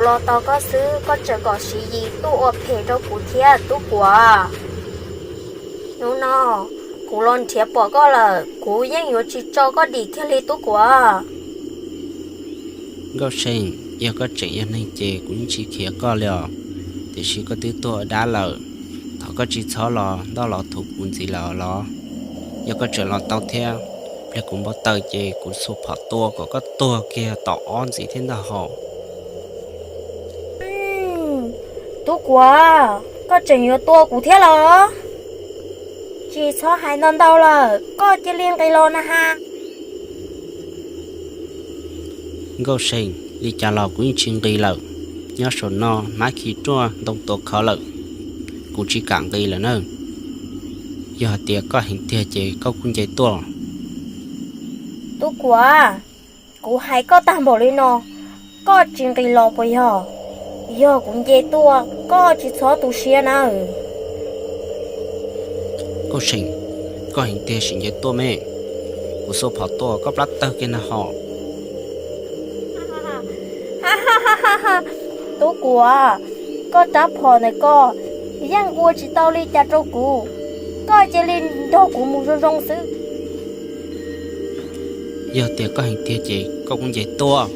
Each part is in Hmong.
Kuv los tos koj xwb, koj tseem kom Siv Yis tuaj ua phem rau kuv thiab Tub Kuam. Hnub no kuv los nrhiav pom koj lawm, kuv yeej yuav tsis tso koj dim kiag li Tub Kuam. Nkauj See, yog koj tseem yog neeg ces kuv yeej tsis khiav koj li os, tiam sis koj twb tuag ua dab lawm. Thov koj tsis txhob los ntoj los thuv kuv ntxiv lawm los. Yog koj tseem los tau thiab, pliag kuv npau taws ces kuv xuas phom tua kom koj tuag kiag tom ob ntxiv thiab ntag hos. Tub Kuam, koj tseem yuav tua kuv thiab los? Tsis txhob hais ntau ntau lawm, koj cia li nqis los na ha. Nkauj See, li cas los kuv yeej tsis nqis lawm. Nyob saum no hmab khi ruaj ntoo tuav khov lawm, kuv tsis kam nqis lawm na. Yog hais tias koj heev tiag ces koj kuj nce tuaj. Tub Kuam, kuv hais koj tag npaum li no, koj tsis nqis los puas yog? Yog kuv nce tuaj, koj tsis txhob tu siab nawb. Nkauj See, koj heev tiag sim nce tuaj me, kuv xuas phom tua koj plab tawg kiag na hos. Tub Kuam, koj rab phom ntawm koj yeej ua tsis tau li cas rau kuv, koj cia li nrog kuv mus zoo zoo xwb. Yog tias koj heev tiag ces koj kuj nce tuaj.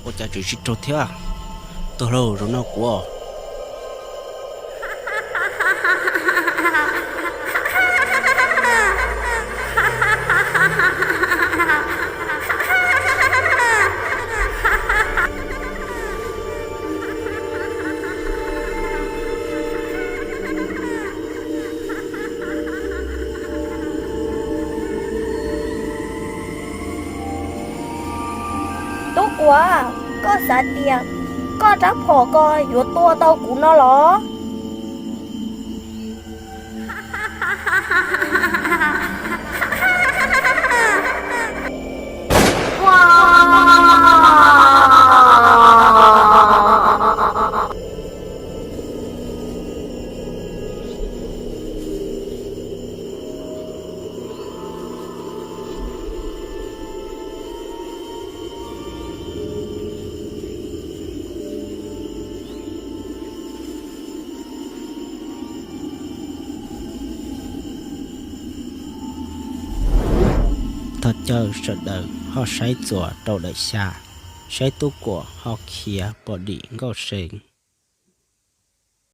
Ua cas tseem tsis raug thiab? Tuag lauj, zaum no kuv. Tub Kuam, koj xav tias koj rab phom ko yuav tua tau kuv no los? Thov caw sawv daws ho saib txuas rau daim xya, saib Tub Kuam ho khiav pom dim Nkauj See.